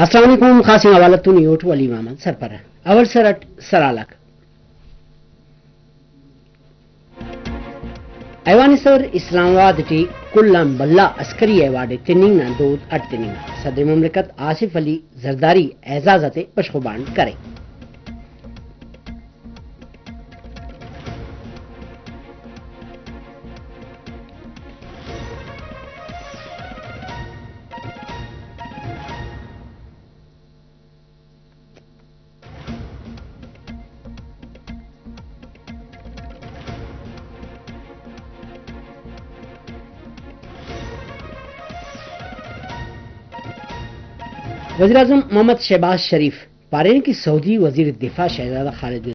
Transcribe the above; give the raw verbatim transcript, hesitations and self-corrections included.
السلام علیکم، خاص انگا حوالہ تون ایوٹ ولی محمد سرپرہ۔ اول سر اٹ سرحال آک۔ ایوان سر اسلام آباد ٹی کل آن بھلا عسکری ایوارڈ ءِ تننگ نا دود اڈ تننگا۔ صدر مملکت آصف علی زرداری اعزاز آتے بشخ و بانٹ کرے۔ وزیراعظم محمد شہباز شریف پارینے کہ سعودی وزیر دفاع شہزادہ خالد بن